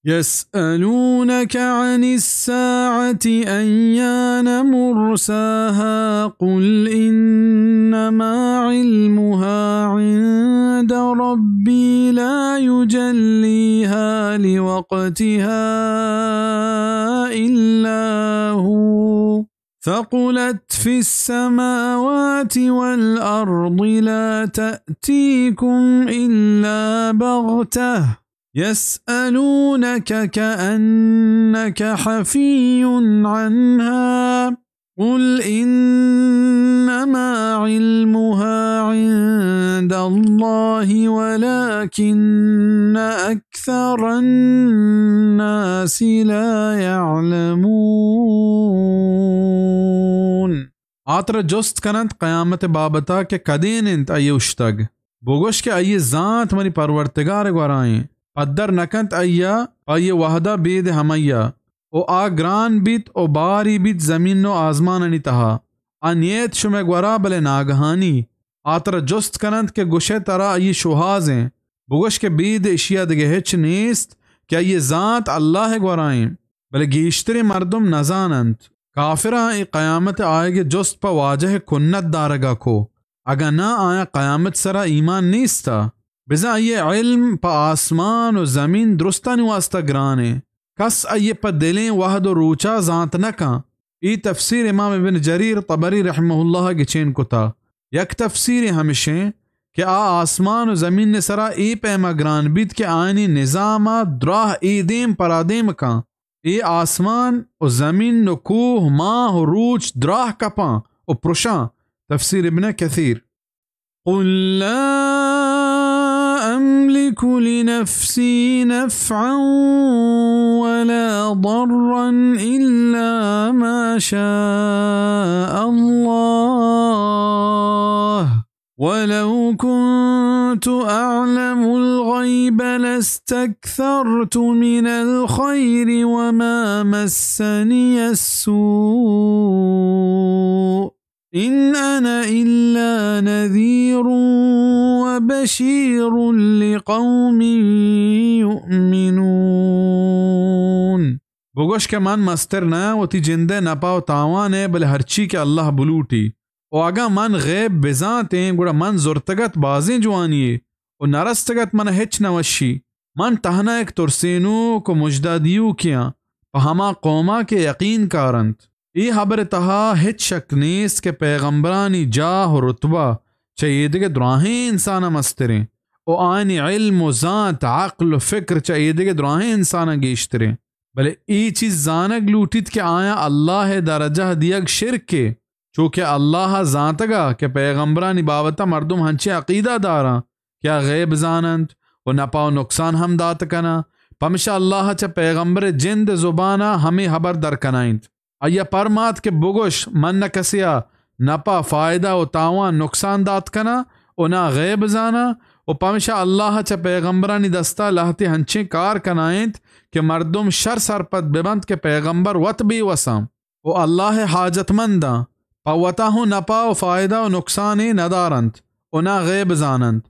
يسألونك عن الساعة أيان مرساها، قل إنما علمها عند ربي لا يجليها لوقتها إلا هو، ثقلت في السماوات والأرض لا تأتيكم إلا بغتة، يسألونك كأنك حفي عنها، قل إنما علمها عند الله ولكن أكثر الناس لا يعلمون۔ آ ترا جست کننت قیامت ءِ بابت ءَ کہ کدین انت، آئی ءَ اوشتگ، بگوش کہ آئی ءِ زانت منی پرورتگار ءِ گورا ایں، پدر نہ کنت آئی ءَ پہ آئی ءِ وہد ءَ بید ہمئی ءَ، و آ گران بیت و باری بیت زمین و آزمانانی تہا۔ آ نیت شمئے گورا، بلے ناگہانی۔ آ ترا جست کننت کہ گشئے ترا آئی ءِ شوہاز ایں، بگوش کہ بید اشی ءَ دگہ ہچ نیست کہ آئی ءِ زانت اللہ ءِ گورا ایں، بلے گیشتریں مردم نزاننت۔ کافراں اے قیامت ءِ آیگ ءِ جست پہ واجہ ءِ کنت دارگ ءَ کو، اگاں ناں آیاں قیامت ءِ سرا ایمان نیست ءَ۔ بزاں آئی ءِ علم پہ آسمان و زمین درستانی واسطہ گران ایں۔ کس آئی ءَ پہ دلیں وہد و روچا زانت نہ کن۔ اے تفسیر امام ابن جریر طبری رحمہ اللہ ءَ گچین کتا۔ یک تفسیرے ہمشیں کہ آ آسمان و زمین ءِ سرا اے پیما گران بیت کہ آیانی نظام ءَ دراہ اے دیم پرا دیم کن۔ اے آسمان و زمین و کوہ، ماہ و روچ دراہ کپاں و پرشاں۔ تفسیر ابن کثیر۔ قل لا أملك لنفسي نفعا ولا ضرا إلا ما شاء الله، ولو كنت أعلم الغيب لاستكثرت من الخير وما مسني السوء، إن أنا إلا نذير وبشير لقوم يؤمنون۔ بگوش کہ من مستر نیاں وتی جندئے نپا و تاوان ءَ، بلے ہرچی کہ اللہ بلوٹی۔ و اگاں من غیب بزانتیں، گڑا من زرتگ ات بازیں جوانی یے و نہ رستگ ات من ءَ ہچ نہ وشی۔ من تہنا یک ترسینوک و مژدہ دیوکے آں پہ ہما قوما کہ یقین کارنت۔ اے ہبر ءِ تہا ہچ شک نیست کہ پیغمبرانی جاہ و رتبہ چہ ایدگہ دراہیں انساناں مستریں و آیانی علم و زانت، عقل و فکر چہ ایدگہ دراہیں انساناں گیشتریں۔ بلے اے چیز زانگ لوٹیت کہ آیاں اللہ ءِ درجہ دیگ شرکے، چو کہ اللہ ءَ زانتگ ءَ کہ پیغمبرانی بابت ءَ مردم ہنچیں عقیدہ داراں کہ آ غیب زاننت و نپا و نقصان ہم دات کناں، پمشا اللہ ءَ چہ پیغمبر ءِ جند ءِ زبان ءَ ہمے ہبر در کنائینت۔ آئی ءَ پرمات کہ بگوش، من نہ کسے ءَ نپا، فائدہ و تاوان، نقصان دات کناں و نہ غیب زاناں، و پمشا اللہ ءَ چہ پیغمبرانی دست ءَ لہتے ہنچیں کار کنائینت کہ مردم شر سرپد بہ بنت کہ پیغمبر وت بے وساں و اللہ ءِ حاجتمنداں، پہ وتا ہوں نپا و فائدہ و نقصانے نہ دارنت و نہ غیب زاننت۔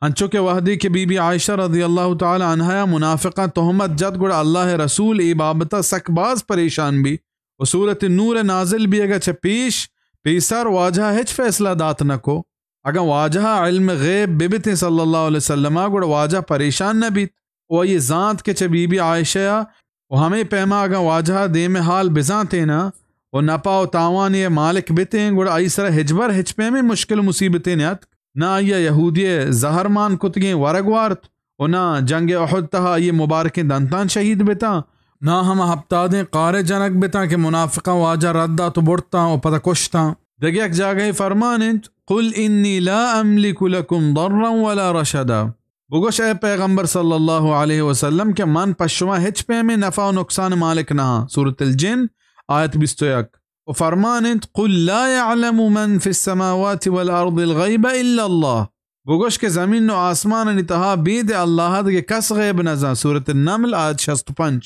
انچو کہ وہدے کہ بی بی عائشہ رضی اللہ تعالی عنہا ءَ منافقاں تہمت جت، گڑا اللہ ءِ رسول اے بابت ءَ سک باز پریشان بی و سورت نور ءِ نازل بیگ ءَ چہ پیش پیسر واجہ ءَ ہچ فیصلہ دات نہ کو۔ اگاں واجہ ءَ علم غیب بہ بیتیں صلی اللہ علیہ وسلم ءَ، گڑا واجہ پریشان نہ بیت و آئی ءَ زانت کہ چہ بی بی عائشہ ءَ و ہمے پیما اگاں واجہ ءَ دیم ءِ حال بزانتیناں و نپا و تاوانے ءِ مالک بیتیں، گڑا آئی سرا ہچبر ہچ پیمیں مشکل و مصیبتے نیاتک۔ نہ آئی ءَ یہودی ءِ زہر مان کتگیں ورگ وارت و نہ جنگ احد تہا آئی ءِ مبارکیں دنتان شہید بتاں، نہ ہما ہپتادیں قارے جنگ بتاں کہ منافقاں واجہ رد دات و برتاں و پدا کشتاں۔ دگہ یک جاگہے فرمان انت، قل انی لا املک لکم ضرا ولا رشدا۔ بگوش اے پیغمبر صلی اللہ علیہ وسلم کہ من پہ شما ہچ پیمیں نفع و نقصان مالک نہ آں۔ سورۃ الجن، آیت بیست و یک۔ و فرمان انت، قل لا يعلم من في السماوات والأرض الغيب إلا الله۔ بگوش کہ زمین و آسمانانی تہا بید اللہ ءَ دگہ کس غیب نزان۔ سورۃ النمل، آیت شست و پنچ۔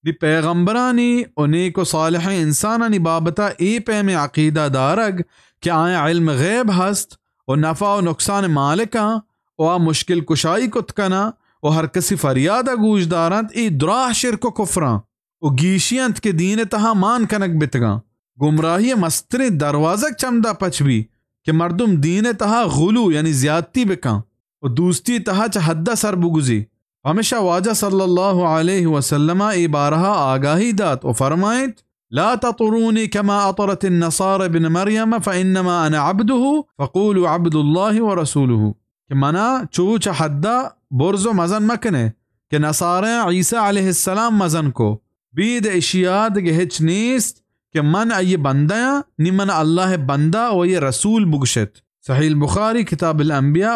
دی پیغمبرانی و نیک و صالحیں انسانانی بابت ءَ اے پیمیں عقیدہ دارگ کہ آیاں علم غیب ہست و نفع و نقصان مالکاں و آ مشکل کشائی کت کناں و ہر کسی فریاد ء گوش دارنت، اے دراہ شرک و کفراں و گیشی انت کہ دین ء تہا مان کنگ بیتگاں۔ گمراہی ء مستریں دروازگ چمدا پچ بی کہ مردم دین ء تہا غلو یعنی زیادتی بکن و دوستی تہا چہ حد ء سر بگزی۔ پمشا واجہ صلی اللہ علیہ وسلم ء اے بارہا آگاہی دات و فرمائنت، لا تطروني كما أطرت النصارى ابن مريم فإنما أنا عبده فقولوا عبد الله ورسوله۔ کہ منا چو چہ حدا برز و مزن مکنے کہ نصاریاں عیسی علیہ السلام مزن کو۔ بید اشیا دگہ ہچ نیست کہ من ای بندہ آں، نی من اللہ بندہ و ای رسول بگشت۔ صحیح البخاری، کتاب الانبیاء۔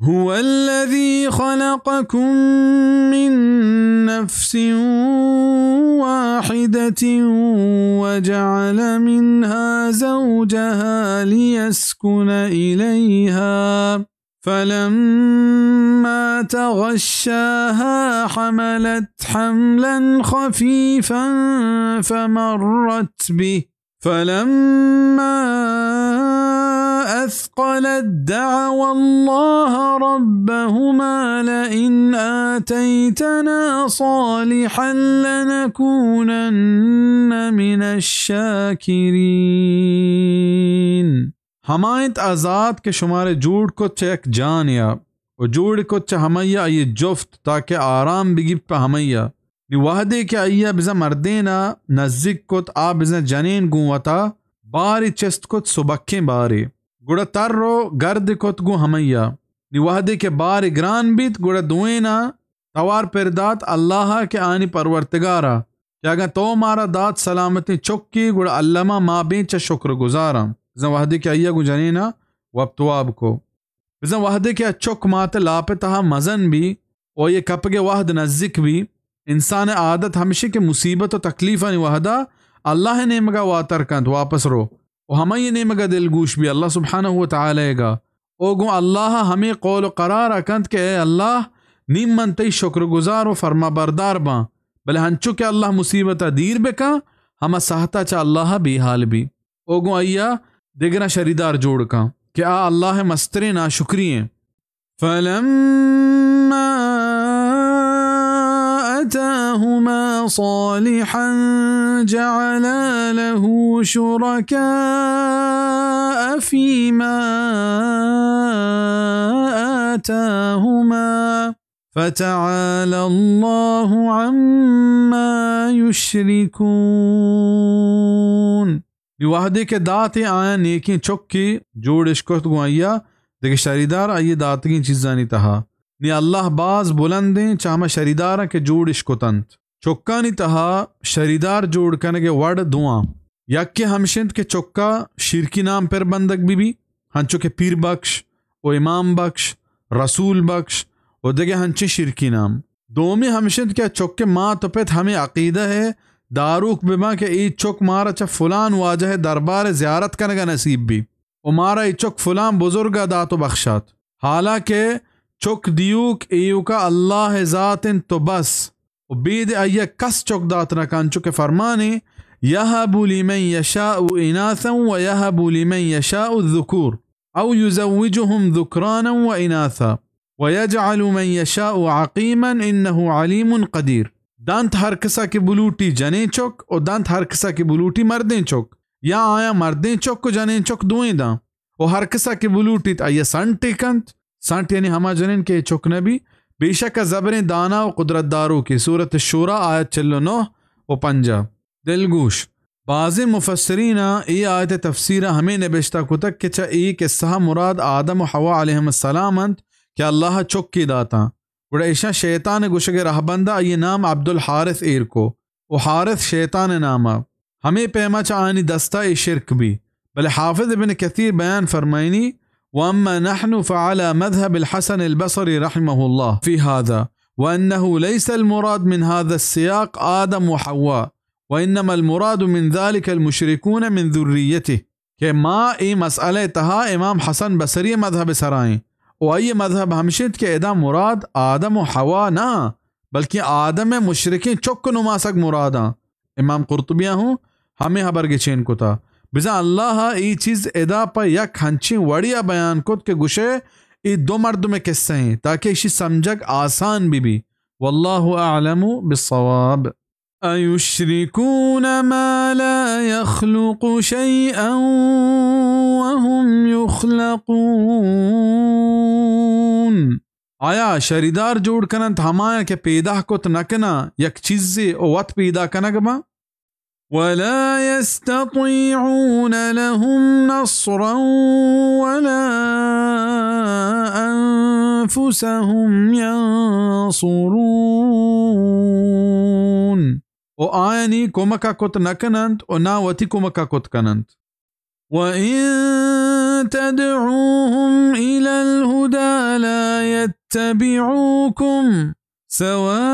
هو الذي خلقكم من نفس واحدة وجعل منها زوجها ليسكن إليها فلما تغشاها حملت حملا خفيفا فمرت به فلما أثقلت دعوا الله ربهما لئن آتيتنا صالحا لنكونن من الشاكرين۔ ہما انت آ ذات کہ شمارے جوڑ کت چہ یک جانے ء و جوڑ کت چہ ہمئی ء آئی جفت تاکہ آرام بگیپت پہ ہمئی ء۔ نی وہدے کہ آئی ء بزاں مردین ء نزیک کت، آ بزاں جنین گوں وتا بارے چست کت، سبکیں بارے، گڑا تر و گرد کت گوں ہمئی ء۔ نی وہدے کہ بارے گران بیت، گڑا دوئیناں توار پر دات اللہ ء کہ آنی پرورتگار ء کہ اگاں تو مارا دات سلامتیں چکے، گڑا الما ما بیں چہ شکر گزاراں۔ بزاں وہدے کہ آئی ء گوں جنین ء وپت واب کو۔ بزاں وہدے کہ آ چک مات ء لاپ ء تہا مزن بی و آئی ء کپگ ء وہد نزیک بی، انسان ء عادت ہمشی کہ مصیبت و تکلیفانی وہدا اللہ ء نیمگا واتر کنت، واپس رو و ہمائی ء نیمگا دلگوش بی، اللہ سبحانہ و تعالی گا۔ او گوں اللہ ء ہمے قول و قرار ء کنت کہ اے اللہ، نی من تئی شکر گزار و فرما بردار باں، بلے ہنچو کہ اللہ مصیبت ء دیر بکن، ہما ساہتا چہ اللہ ء بے حال بی۔ او گوں آئی ء دگراں شریدار جوڑ کن کہ آ اللہ ء مستریں ناشکری ایں۔ فلما آتاهما صالحا جعلا له شركاء فيما آتاهما فتعالى الله عما يشركون۔ نی وہدے کہ دات ء آیاں نیکیں چکے جوڑ اش کت گوں آئی ء دگہ شریدار آئی ء داتگیں چیزانی تہا۔ نی اللہ باز بلندیں چہ ہما شریداراں کہ جوڑ اش کتنت۔ چکانی تہا شریدار جوڑ کنگ ء وڑ دواں۔ یکے ہمش انت کہ چکا شیرکی نام پر بندگ بہ بی، ہنچو کہ پیر بخش و امام بخش، رسول بخش و دگہ ہنچیں شیرکی نام۔ دومی ہمش انت کہ چک ء مات و پت ہمے عقیدہ ء داروک بہ باں کہ اے چک مارا چہ فلان واجہ ء دربار ء زیارت کنگ ء نصیب بی و مارا اے چک فلان بزرگ ء دات و بخشات۔ حالانکہ چک دیوک ایوکا اللہ ء ذات انت و بس۔ و بید آئی ء کس چک دات نہ کنت، چو کہ فرمانے، یهب لمن یشاء اناثا و یهب لمن یشاء الذکور او یزوجهم ذکرانا و اناثا و یجعل من یشاء عقیما انه علیم قدیر۔ دنت ہر کسا کہ بلوٹی جنیں چک و دنت ہر کسا کہ بلوٹی مردیں چک، یا آیاں مردیں چک و جنیں چک دوئیں داں و ہر کسا کہ بلوٹیت آئی ء سنٹے کنت۔ سنٹ یعنی ہما جنین کہ چک نہ بی۔ بے شک ء زبریں دانا و قدرت داروکے۔ سورت الشورى آیت چل و نہ و پنجاہ۔ دلگوش۔ بازیں مفسریناں اے آیت ء تفسیر ء ہمے نبشتہ کتگ کہ چہ اے قصہ ء مراد آدم و حوا علیہم السلام انت کہ اللہ ء چکے داتاں۔ گڑا ایشاں شیطان ء گوشگ ء رہبند ء آئی ء نام عبدالحارث ایر کو۔ و حارث شیطان ء نام ء۔ ہمے پیما چہ آنی دستا اے شرک بی۔ بلے حافظ ابن کثیر بیان فرمائنی، واما نحن فعلى مذهب الحسن البصري رحمه الله في هذا، وانه ليس المراد من هذا السياق آدم وحواء، وانما المراد من ذلك المشركون من ذريته۔ کہ ما اے مسئلہ ء تہا امام حسن بصری ء مذہب ء سرا ایں و آئی ء مذہب ہمش انت کہ ادا مراد آدم و حوا نہ، بلکیں آدم ء مشرکیں چک نماسگ مراداں۔ امام قرطبی ء ہوں ہمے ہبر گچین کتا۔ بزاں اللہ ء اے چیز ادا پہ یک ہنچیں وڑے ء بیان کت کہ گوشے اے دو مردم قصہ ایں تاکہ اشی سمجھگ آسان بہ بی۔ واللہ اعلم بالصواب۔ أيشركون ما لا يخلق شيئا وهم يخلقون۔ آیا شریدار جوڑ کننت ہمایاں کہ پیداک کت نہ کناں یک چیزے و وت پیدا کنگ باں؟ ولا يستطيعون لهم نصرا ولا أنفسهم ينصرون۔ و آیانی کمک ءَ کت نہ کننت و نہ وتی کمک ءَ کت کننت۔ وإن تدعوهم إلى الهدى لا يتبعوكم سواء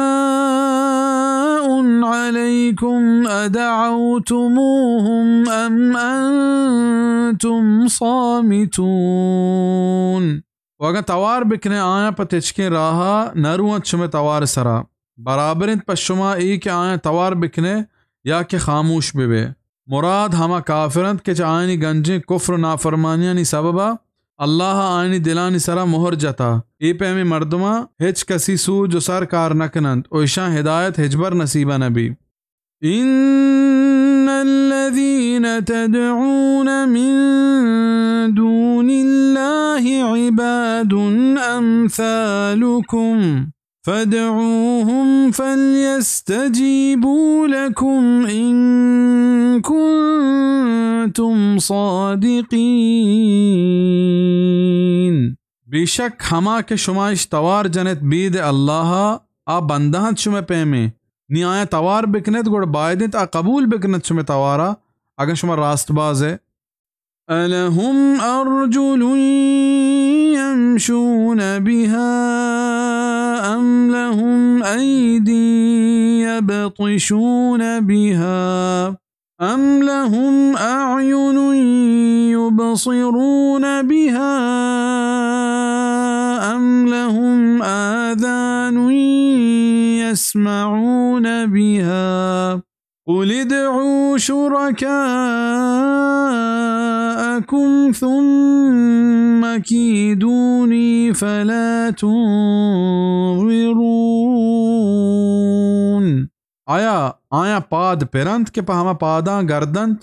عليكم أدعوتموهم أم أنتم صامتون۔ و اگاں توار بکنے آیاں پہ تچکیں راہ ءَ نہ روانت شمئے توار ءِ سرا، برابر انت پہ شما اے کہ آیاں توار بکنے یا کہ خاموش بہ بئے۔ مراد ہما کافر انت کہ چہ آیانی گنجیں کفر و نافرمانیانی سبب ءَ اللہ ءَ آیانی دلانی سرا مہر جتا۔ اے پیمیں مردماں ہچ کسی سوج و سر کار نہ کننت و اشاں ہدایت ہچبر نصیب نہ بی۔ إن الذين تدعون من دون الله عباد أمثالكم فادعوهم فليستجيبوا لكم إن كنتم صادقين۔ بے شک ہما کہ شما اش توار جنت بید اللہ ءَ، آ بندہ انت شمئے پیمیں۔ نی آیاں توار بکنت، گڑا باید انت آ قبول بکنت شمئے توار ءَ، اگاں شما راست باز ئے۔ ألهم أرجل يمشون بها أم لهم أيد يبطشون بها أم لهم أعين يبصرون بها أم لهم آذان يسمعون بها قل ادعوا شركاءكم ثم كيدوني فلا تنظرون۔ آیا آیاں پاد پر انت کہ پہ ہما پاداں گردنت؟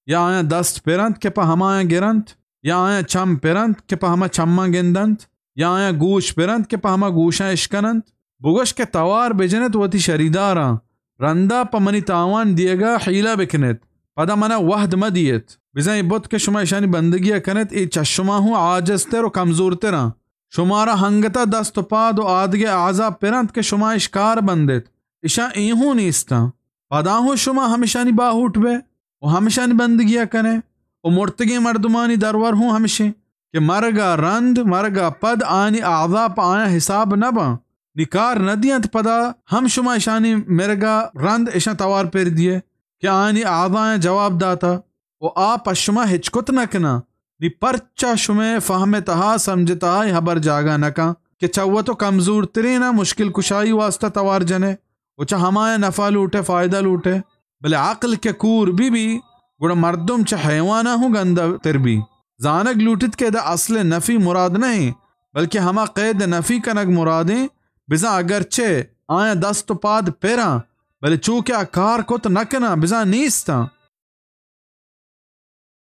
یا آیاں دست پر انت کہ پہ ہمایاں گرنت؟ یا آیاں چم پر انت کہ پہ ہما چماں گندنت؟ یا آیاں گوش پر انت کہ پہ ہما گوشاں اشکننت؟ بگوش کہ توار بجنت وتی شریداراں، رندا پہ منی تاوان دیگا حیلہ بکنت، پدا منا وہد مدیت۔ بزاں اے بت کہ شما اشانی بندگیا کنت، اے چہ شما ہوں عاجزتر و کمزورتراں۔ شمارا ہنگتا دست و پاد و آدگہ اعضا پر انت کہ شما اش کار بندت، اشاں اے ہوں نیستاں۔ پدا ہوں شما ہمشانی باہوٹ بئے و ہمشانی بندگیا کنے و مرتگیں مردمانی درور ہوں ہمشیں کہ مرگا رند، مرگا پد آیانی اعضا پہ آیاں حساب نہ باں۔ نی کار نہ دینت پدا ہم شما اشانی مرگا رند اشاں توار پر دیئے کہ آیانی اعضایاں جواب داتا۔ و آ پہ شما ہچ کت نہ کناں۔ نی پرچا شمئے فہم ءِ تہا، سمجھ ءِ تہا اے ہبر جاگہ نہ کن کہ چہ وت و کمزورتریناں مشکل کشائی واسطہ توار جنے و چہ ہمایاں نفع لوٹے، فائدہ لوٹے؟ بلے عقل کہ کور بہ بی، گڑا مردم چہ حیواناں ہوں گندہ تر بی۔ زانگ لوٹیت کہ ادا اصل نفی مراد نہ ایں، بلکہ ہما قید نفی کنگ مراد ایں۔ بزاں اگرچہ آیاں دست و پاد پراں، بلے چو کہ آ کار کت نہ کناں، بزاں نیستاں۔